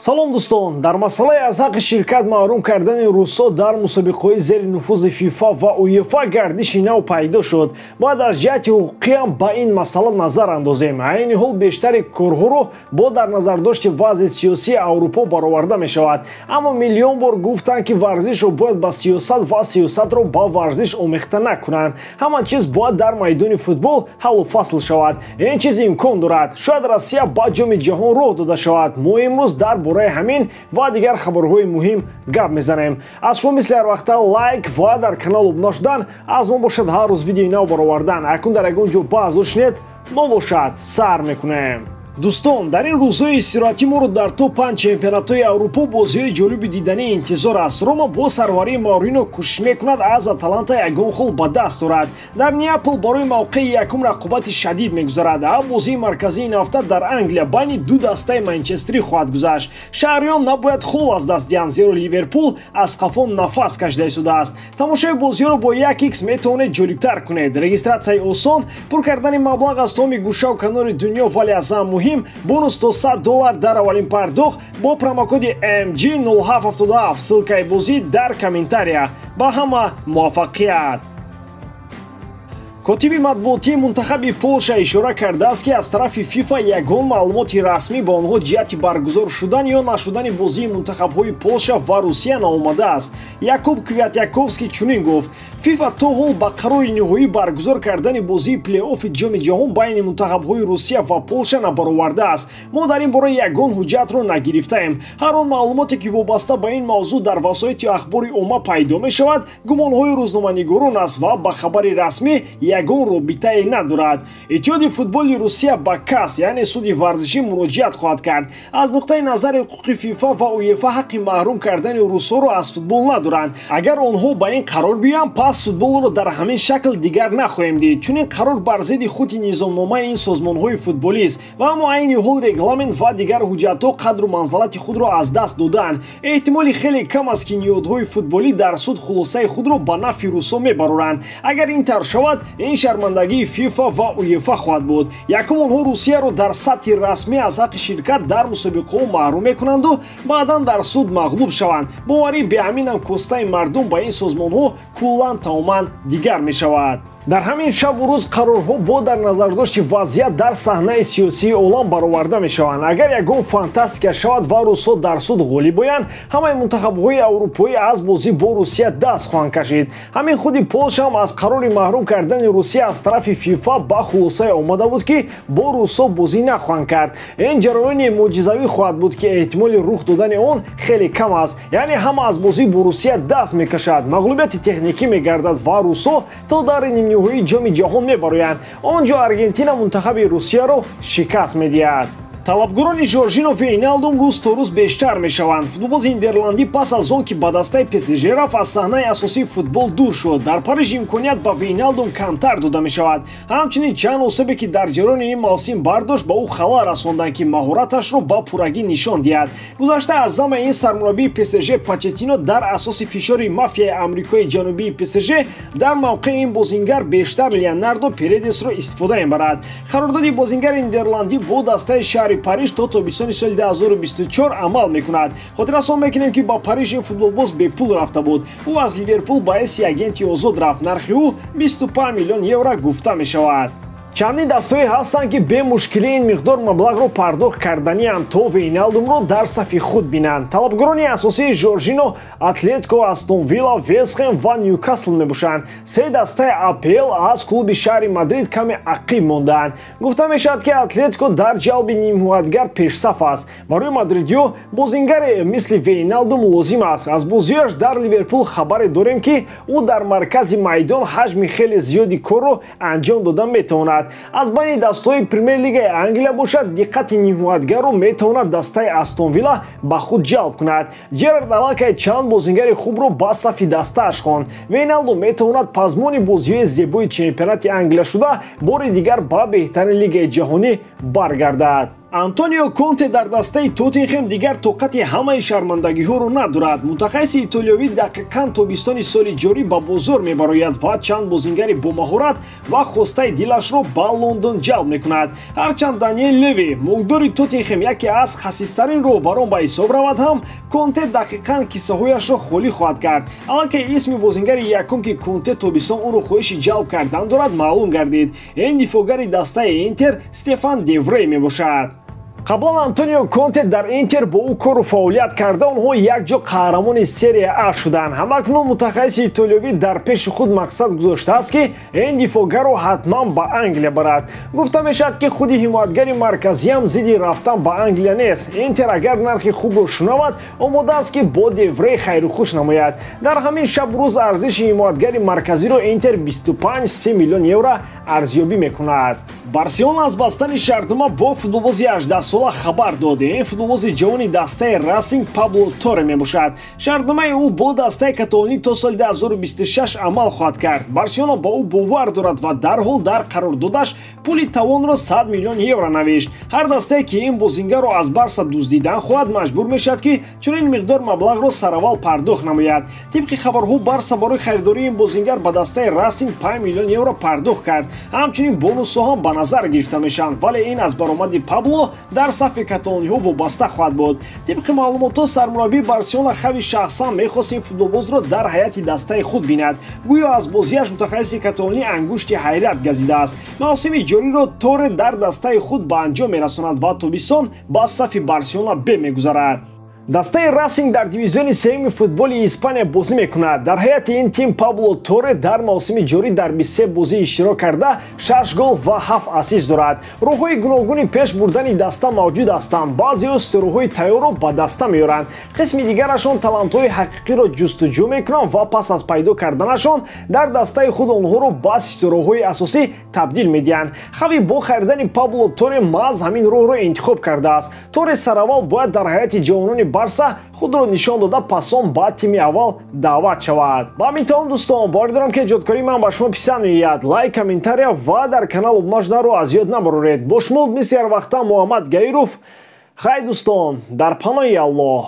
Салом дӯстон, дар масъалаи аз ҳаққи ширкат маҳрум кардани русҳо дар мусобиқаҳои зери нуфузи ФИФА ва УЕФА гардиши нав пайдо шуд. Бояд аз ҷиҳати ҳуқуқиам ба ин масъала назар андозем. Айни ҳол бештари корҳоро бо дар назардошти вазъи сиёсии Аврупо бароварда мешавад. Аммо миллион бор гуфтанд, ки варзишро бояд ба сиёсат ва сиёсатро ба варзиш омехта накунанд. Ҳама чиз бояд дар майдони футбол ҳаллу фасл шавад. Ин чиз имкон дорад. Шояд Россия ба Ҷоми ҷаҳон роҳ дода шавад. Мо имрӯз дар бораи ҳамин ва дигар хабарҳои муҳим гап мезанем. Аз шумо мисли ҳар вақта лайк ва дар канал обуна шудан, аз мо бошад ҳар рӯз видеои нав баровардан. Акнун дар ягон ҷо баҳс шунед, мо бошад сар мекунем. Дӯстон, дар ин рӯзҳои истироҳатӣ моро дар топ 5 чемпионатҳои Аврупо бозиҳои ҷолиби диданӣ интизор аст. Рома бо сарварии Маурино кӯшиш мекунад аз Аталанта ягон хол ба даст орад. Дар Неапол барои мавқеи якум рақобати шадид мегузарад. А бозии марказии ин ҳафта дар Англия байни ду дастаи Манчестерӣ хоҳад гузашт. Шаҳриён набояд хол аз даст диҳанд, зеро Ливерпул аз қафо нафас кашида истодааст. Тамошои бозиҳоро бо 1x метавонед ҷолибтар кунед. Регистратсияи осон, пур кардани маблағ аз тамоми гӯшаву канори дунё, вале аз ҳам муҳим бонус то $100 дар аввалин пардохт бо промокоди MG0777. Ссылкаи бозӣ дар комментария. Ба ҳама муваффақият! Котиби матбуотии мунтахаби Полша ишора кардааст, ки аз тарафи ФИФА ягон маълумоти расмӣ ба онҳо ҷиҳати баргузор шудан ё нашудани бозии мунтахабҳои Полша ва Русия наомадааст. Якуб Квятяковский чунин гуфт: ФИФА то ҳол ба қарори ниҳоӣ баргузор кардани бозии плей-оффи Ҷоми ҷаҳон байни мунтахабҳои Русия ва Полша набаровардааст. Мо дар ин бора ягон ҳуҷҷатро нагирифтаем. Ҳар он маълумоте, ки вобаста ба ин мавзӯъ дар васоити ахбори омма пайдо мешавад, гумонҳои рӯзноманигорон аст ва ба хабари расмӣ ягон робитае надорад. Иттиҳоди футболи Русия ба КАС, яъне суди варзишӣ, муроҷиат хоҳад кард. Аз нуқтаи назари ҳуқуқи ФИФА ва УЕФА ҳаққи маҳрум кардани русҳоро аз футбол надоранд. Агар онҳо ба ин қарор биёянд, пас футболро дар ҳамин шакл дигар нахоҳем дид. Чунин қарор бар зидди худи низомномаи ин созмонҳои футболист ва аммо айни ҳол регламент ва дигар ҳуҷҷатҳо қадру манзалати худро аз даст додаанд. Эҳтимоли хеле кам аст, ки ниҳодҳои футболӣ дар суд хулосаи худро ба нафъи русҳо мебароранд. Агар ин тавр шавад, ин шармандагии ФИФА ва УЕФА хоҳад буд. Якум, онҳо Русияро дар сатҳи расмӣ аз ҳаққи ширкат дар мусобиқаҳо маҳрум мекунанду баъдан дар суд мағлуб шаванд. Боварӣ беаминам костаи мардум ба ин созмонҳо куллан тамоман дигар мешавад. Дар ҳамин шабу рӯз қарорҳо бо дар назардошти вазъият дар саҳнаи сиёсии олам бароварда мешаванд. Агар ягон фантастика шавад ва русҳо дар суд ғолиб оянд, ҳамаи мунтахабҳои аврупоӣ аз бозӣ бо Русия даст хоҳанд кашид. Ҳамин худи Полша ҳам аз қарори маҳрум кардани Русия аз тарафи ФИФА ба хулосае омада буд, ки бо русҳо бозӣ нахоҳанд кард. Ин ҷараёни мӯъҷизавӣ хоҳад буд, ки эҳтимоли рух додани он хеле кам аст. Яъне ҳама аз бозӣ бо Русия даст мекашад, мағлубияти техникӣ мегардад ва русҳо то дари нимниҳоии Ҷоми ҷаҳон мебароянд. Он ҷо Аргентина мунтахаби Русияро шикаст медиҳад. Талабгорони Жоржино Вейналдум рӯз то рӯз бештар мешаванд. Футболбози нидерландӣ пас аз он ки ба дастаи ПСЖ рафт, аз саҳнаи асосии футбол дур шуд. Дар Париж имконият ба Вейналдум камтар дода мешавад. Ҳамчунин чанд осебе, ки дар ҷараёни ин мавсим бардошт, ба ӯ халал расонданд, ки маҳораташро ба пуррагӣ нишон диҳад. Гузашта аз зама ин, сармураббии ПСЖ Почеттино дар асоси фишори мафияи Амрикои Ҷанубии ПСЖ дар мавқеи ин бозингар бештар Леонардо Передесро истифода мебарад. Қарордоди бозингари нидерландӣ бо дастаи шаҳри Париж то тобистони соли 2024 амал мекунад. Хотиррасон мекунем, ки ба Париж ин футболбоз бепул рафта буд. Ӯ аз Ливерпул ба ҳайси агенти озод рафт. Нархи ӯ 25 миллион евро гуфта мешавад. Чандин дастҳое ҳастанд, ки бемушкилӣ ин миқдор маблағро пардохт карданианд, то Вейналдумро дар сафи худ бинанд. Талабгорони асосии Жоржино Атлетико, Астон Вилла, Вестхэм ва Ньюкасл мебошанд. Се дастаи АПЛ аз клуби шаҳри Мадрид каме ақиб мондаанд. Гуфта мешавад, ки Атлетико дар ҷалби нимҳуатгар пешсаф аст. Барои мадридиё бозингаре мисли Вейналдум лозим аст. Аз бозиҳояш дар Ливерпул хабаре дорем, ки ӯ дар маркази майдон ҳаҷми хеле зиёди корро анҷом дода метавонад. Аз байни дастҳои Премер-лигаи Англия бошад, диққати нимҳуатгарро метавонад дастаи Астон Вилла ба худ ҷалб кунад. Джерард аллакай чанд бозингари хубро ба сафи дастааш хонд. Вейналдум метавонад пазмони бозиҳои зебои чемпионати Англия шуда, бори дигар ба беҳтарин лигаи ҷаҳонӣ баргардад. Антонио Конте дар дастаи Тоттенхем дигар тоқати ҳамаи шармандагиҳоро надорад. Мутахассиси итолиёвӣ дақиқан тобистони соли ҷорӣ ба бозор мебарояд ва чанд бозингари бомаҳорат ва хостаи дилашро ба Лондон ҷалб мекунад. Ҳарчанд Даниэл Леви, мулкдори Тоттенхем, яке аз хасистарин роҳбарон ба ҳисоб равад ҳам, Конте дақиқан киссаҳояшро холӣ хоҳад кард. Аллакай исми бозингари якум, ки Конте тобистон ӯро хоҳиши ҷалб кардан дорад, маълум гардид. Ин дифоъгари дастаи Интер Стефан Деврей мебошад. Қаблан Антонио Конте дар Интер бо ӯ кору фаъолият карда, онҳо якҷо қаҳрамони Серия А шуданд. Ҳамакнун мутахассиси итолиёвӣ дар пеши худ мақсад гузоштааст, ки ин дифоъгарро ҳатман ба Англия барад. Гуфта мешавад, ки худи ҳимоятгари марказиам зидди рафтан ба Англия нест. Интер агар нархи хубро шунавад, омода аст, ки бо Деврей хайрухуш намояд. Дар ҳамин шабу рӯз арзиши ҳимоятгари марказиро Интер 25-30 миллион евро арзёбӣ мекунад. Барселона аз бастани шартнома бо футболбози 18-сола хабар дод. Ин футболбози ҷавони дастаи Расинг Пабло Торе мебошад. Шартномаи ӯ бо дастаи каталонӣ то соли 2026 амал хоҳад кард. Барселона ба ӯ бовар дорад ва дарҳол дар қарордодаш пули тавонро 100 миллион евро навишт. Ҳар дастае, ки ин бозингарро аз Барса дуздидан хоҳад, маҷбур мешавад, ки чунин миқдор маблағро сараввал пардохт намояд. Тибқи хабарҳо, Барса барои харидории ин бозингар ба дастаи Расинг 5 миллион евро пардохт кард. Ҳамчунин бонусҳо ҳам ба назар гирифта мешаванд, вале ин аз баромади Пабло дар сафи каталониҳо вобаста хоҳад буд. Тибқи маълумотҳо, сармураббии Барселона Хави шахсан мехост ин футболбозро дар ҳайати дастаи худ бинад. Гӯё аз бозиаш мутахассиси каталонӣ ангушти ҳайрат газидааст. Мавсими ҷориро Торе дар дастаи худ ба анҷом мерасонад ва тобистон ба сафи Барселона Б мегузарад. Дастаи Расинг дар дивизиони сеюми футболи Испания бозӣ мекунад. Дар ҳайати ин тим Пабло Торе дар мавсими ҷорӣ дар 23 бозӣ иштирок карда, 6 гол ва 7 ассист дорад. Роҳҳои гуногуни пеш бурдани даста мавҷуд ҳастанд. Баъзеҳо ситораҳои тайёрро ба даста меоранд, қисми дигарашон талантҳои ҳақиқиро ҷустуҷӯ мекунанд ва пас аз пайдо карданашон дар дастаи худ онҳоро ба ситораҳои асосӣ табдил медиҳанд. Хави бо харидани Пабло Торе маҳз ҳамин роҳро интихоб кардааст. Торе сараввал бояд дар ҳайати ҷавонони Барса худро нишон дода, пасон ба тими аввал даъват шавад. Ба ҳамин тамом, дӯстон, боварӣ дорам, ки эҷодкории ман ба шумо писанд меояд. Лайк, комментария ва дар канал обуна шуданро аз ёд набароред. Бо шумо мисли ҳар вақта Муҳаммад Гаиров. Хай, дӯстон, дар паноҳи Аллоҳ.